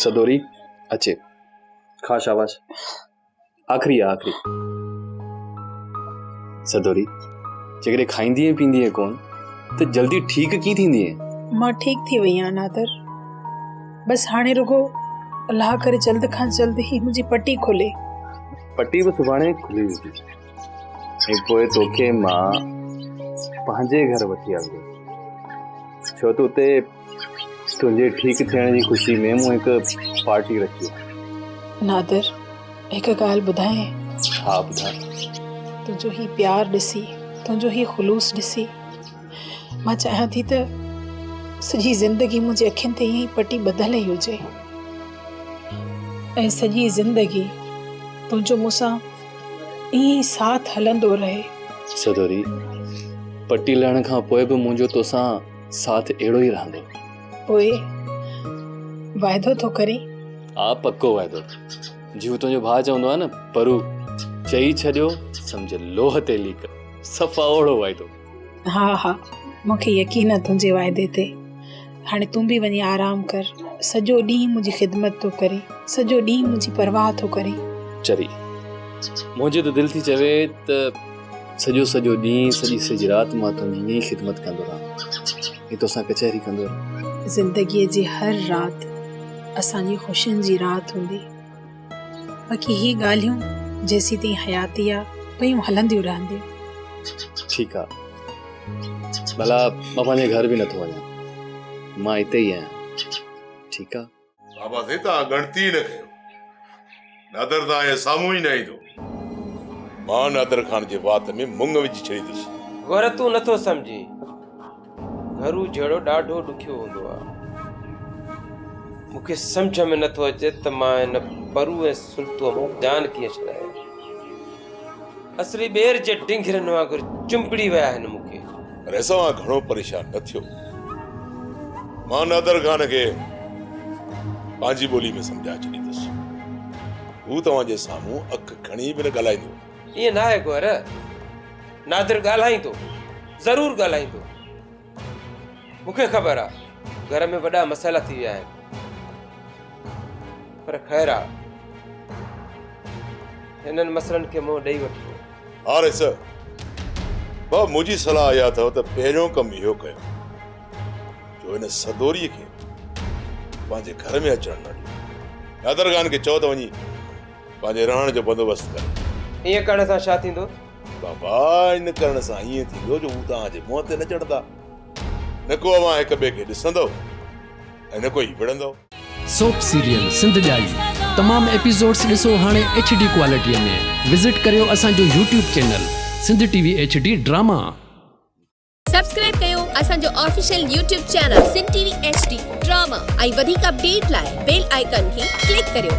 سدوري اچي کا شاباش آخري آ آخري. سدوري جيڪڏهن کائيندينء پيئندينء ڪونه ته جلدي ٺيڪ ڪيئن ٿيندينء؟ مان ٺيڪ ٿي وئي آهيان نادر. بس هاڻي رڳو الله ڪري جلد کان جلد هي منهنجي پٽي کلي. پٽي به سڀاڻي کلي ويندي ۽ پوء توکي مان پنهنجي گهر وٺي هلندس. ڇو ته اتي تنهنجي ٺيڪ ٿيڻ جي خوشي ۾ مون هڪ پارٽي رکي آهي. نادر، هڪ ڳالهه ٻڌايانء؟ ها ٻڌاء. تنهنجو هي پيار ڏسي، تنهنجو هي خلوص ڏسي، مان چاهيان ٿي ته سڄي زندگي منهنجي اکين تي ائين ئي پٽي ٻڌل ئي هجي ۽ سڄي زندگي تنهنجو مون سان ائين ئي ساٿ هلندو رهي. سدوري، پٽي لهڻ کان پوء به منهنجو توسان ساٿ اهڙو ئي رهندو. پوء واعدو ٿو ڪرين؟ ها پڪو واعدو. جي هو تنهنجو ڀاء چوندو آهي نه پرو چئي ڇڏيو سمجهه لوهه تي ليڪ. صفا اوڙو واعدو. ها ها مون کي يقين آ تنهنجي واعدي تي. هاڻي تون به وڃي آرام ڪر. سڄو ڏينهن منهنجي خدمت ٿو ڪرين. سڄو ڏينهن منهنجي پرواهه ٿو ڪرين. چري منهنجي ته دل ٿي چوي ته سڄو سڄو ڏينهن سڄي سڄي رات مان تنهنجي ائين ئي خدمت ڪندو رهان ۽ توسان ڪچهري ڪندو رهان. زندگيء جي هر رات اسان جي خوشين جي رات هوندي. باقي هي ڳالهيون جيسيتائين حياتي آ پيون هلنديون رهنديون. ٺيڪ آ ڀلا مان پنهنجي گهر به نٿو وڃان مان هتي ئي آهيان ٺيڪ آ. بابا سائين توهان ڳڻتي ئي نه ڪيو. نادر توهان جي سامهون ئي نه ايندو. مان نادر خان جي وات ۾ مڱ وجهي ڇڏيندس. گهر تون نٿو سمجهين. گهرو جهيڙو ڏاڍو ڏکيو هوندو آهي. مون کي سمجهه ۾ نٿو اچي ته مان هن پرو ۽ سلطوء مان جان ڪيئن ڇڏايان. اصلي ٻير جي ڊنگهرن وانگر چنبڙي ويا آهن مون کي. رئيس اوهان گهڻو پريشان نه ٿيو. مان نادر خان کي پنهنجي ٻولي ۾ سمجهائي ڇڏيندس. هو توهان جي سامهون اک کڻي به نه ڳالهائيندو. ائين ناهي گوهر. نادر ڳالهائيندو. ضرور ڳالهائيندو. مون کي خبر آ گهر ۾ وڏا مسئلا ٿي ويا آهن. پر خير آ. هنن مسئلن کي منهن ڏئي وٺبو. ها رئيس بابا منهنجي صلاح اها اٿو ته پهريون ڪم اهو ڪيو جو هن سدوري کي پنهنجي گهر ۾ اچڻ نه ڏيو. نادر خان کي چئو ته وڃي پنهنجي رهڻ جو بندوبست ڪري. ائين ڪرڻ سان ڇا ٿيندو؟ بابا ان ڪرڻ سان ائين ٿيندو جو هو توهان جي منهن تي نه چڙهندا. نه ڪو اوهان هڪ ٻئي کي ڏسندؤ ۽ نه ڪو ئي وڙهندؤ. سوپ سيريل سنڌ ڄائي تمام ايپيسوڊس ڏسو هاڻي ايڇ ڊي ڪوالٽي ۾ وزٽ ڪريو اسان جو YouTube channel Sindh T V H D drama. Subscribe ڪيو اسان جو official YouTube channel Sindh T V H D drama ۽ وڌيڪ اپڊيٽ لاء بيل آئيڪان کي ڪلڪ ڪريو.